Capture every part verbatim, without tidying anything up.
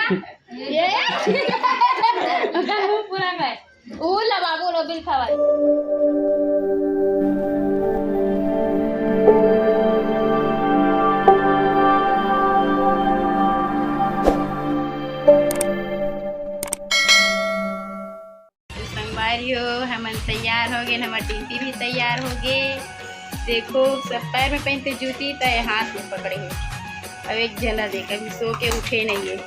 ये ओकर मुंह पूरा कर। ऊ ला बाबू लो बिल खवाई। तो संगवारी हो, हमन तैयार हो गए, हमर टिंटी भी तैयार हो गए। देखो, सब पैर में पहनते जूती, त ये हाथ में पकड़े हे। अब एक झला देख, अभी सो के उठे नहीं है।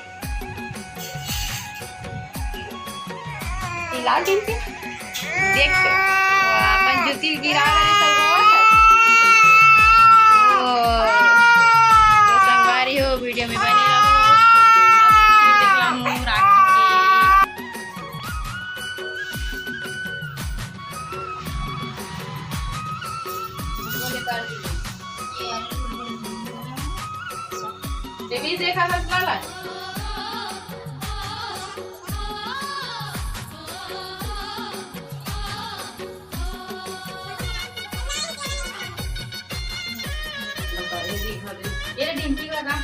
ये लाल टिंटी, देख तो, वो अपन जूती गिरा रहे, सब रोवत है। ओ, तो संगवारी हो, वीडियो में बने रहो। अब फिर देख ला मुंह राखी के। ये भी देखा था लाला। ये डिंपी का काम।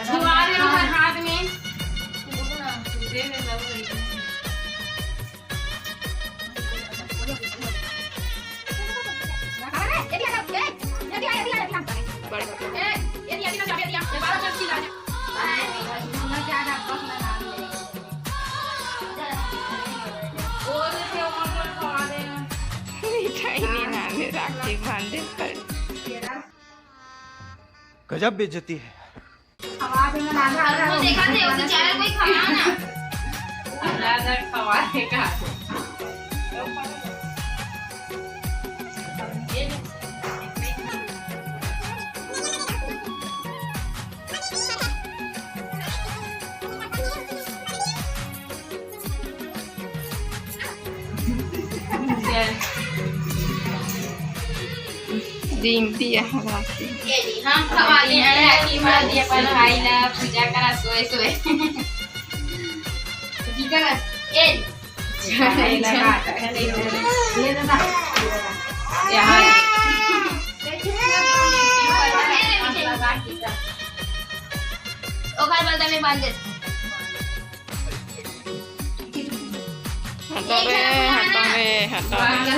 छुआ दे ओकर हाथ में। दे दे, दे दे। मिठाई नहीं लाने, राखी बांधे पर। गजब बेइज्जती है। वो देखा थे, उसे चैनल कोई खवाना। ज्यादा खवाने का। जिमती है राखी। ए जी, हम खवा दे हैं राखी बांध दे अपन भाई ला, पूजा करा सोए सोए। की करा? ए जी। ये ना। यहाँ। ओकर बदला में बांध दे। हटा बे, हटा बे, हटा बे।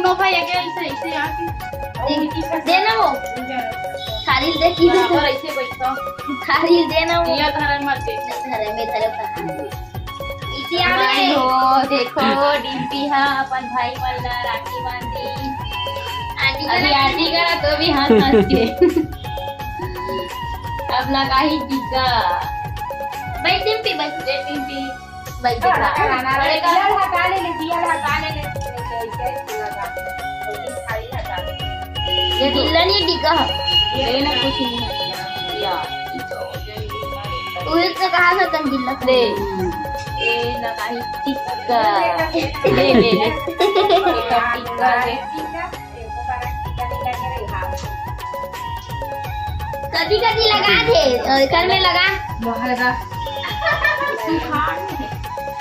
तो भाई, अगर ऐसे, ऐसे आके देना वो। थारी देखी। बराबर ऐसे बैठो। थारी देना वो। ये धरे मत दे। धरे में धरे पता। इसी आवे। भाई हो, देखो, डिम्पी हा अपन भाई मन ला राखी बांधी। आंटी अभी करा। आंटी करा तो भी हंस हंस के। अब लगाही टीका। बैठ डिम्पी, बैठ। बैठ डिम्पी। बैठ हाँ, टीका। हाँ, हाँ, अरे, दिया हटा ले, ले, दिया हटा ले, ले। ये दिल्ला नहीं टीका है। ये ना कुछ नहीं है। या। तू एक से कहा था तन दिल्ला। ले। ए लगाही टीका। ले, ले, ले। टीका, टीका, ले। कदी कदी लगा दे, अ, घर में लगा। बाहर लगा।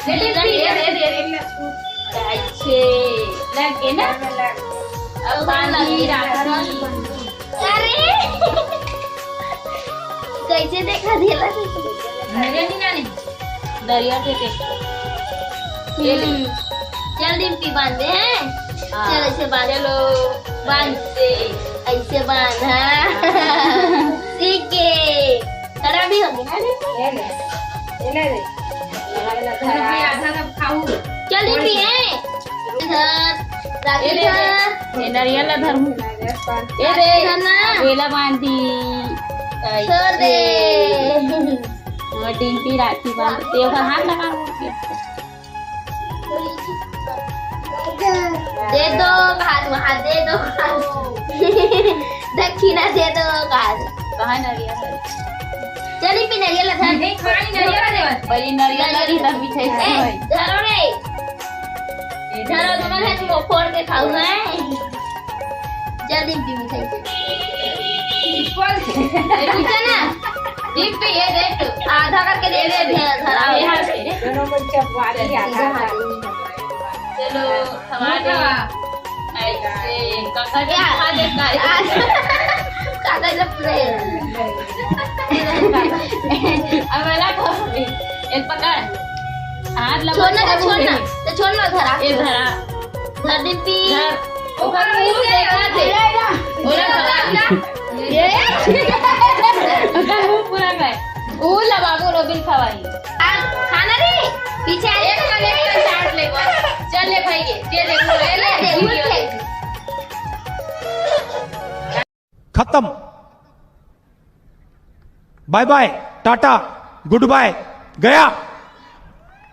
ले, ले, ले, ले, ले, ले। अच्छे लग गए ना? अब बांधी राखी। अरे! कैसे देखा देला? मेरे नहीं ना, नहीं। दरिया के देख। ये ले। हम्म। चल डिम्पी बांध दे, हैं? हाँ। चल ऐसे बांध। चलो। बांध। ऐसे। ऐसे बांध, हाँ। हाँ। सीख के। खड़ा भी हो गया, है ना? ये ले। ये ले रे। लगा, लगा, चलो भाई, खड़ा। आधा सब खाऊ। चल डिम्पी, हैं? इधर, राखी ये ले, धर। ये नरियल ला धर। ये दे, धर ना। बेला बांधी। छोड़ दे। ऐसे। हमर डिम्पी राखी बांधते, ओकर हाथ लगा। दे दो हाथ, वहाँ दे दो हाथ। दक्षिणा दे दो हाथ। कहाँ नरियल है? चली पी नरियल धर। नहीं, खाली नरियल है। बड़ी नरियल लगी तब भी छै ए, भाई। धरो रे। धरो, दोनों हाथ में फोड़ के खाऊ, हैं? जा डिम्पी मिठाई। पीछे ना। डिम्पी, ये देख। आधा करके दे दे, दे, धरा। यहाँ से। दोनों को चपवा दिया। चलो, हमारे ऐसे कखर क्या? खा देता है। कागज पूरे। अब वाला को एक पकड़। हाथ लगा छोड़ना, छोड़ना। तो छोड़ लो, धरा। ये धरा। धर डिम्पी। धर। ओकर मुंह देखा दे। ओला खवा। ये। ओकर मुंह पूरा खाए। ऊ ला बाबू रोबिन खवाई। आ, खाना रे। पीछे आ। एक ना एक ना चाट ले बस। चल ले भाई ये। ये दे, ले, ले, ले, उठ ले। खत्म। बाय बाय, टाटा, गुड बाय, गया।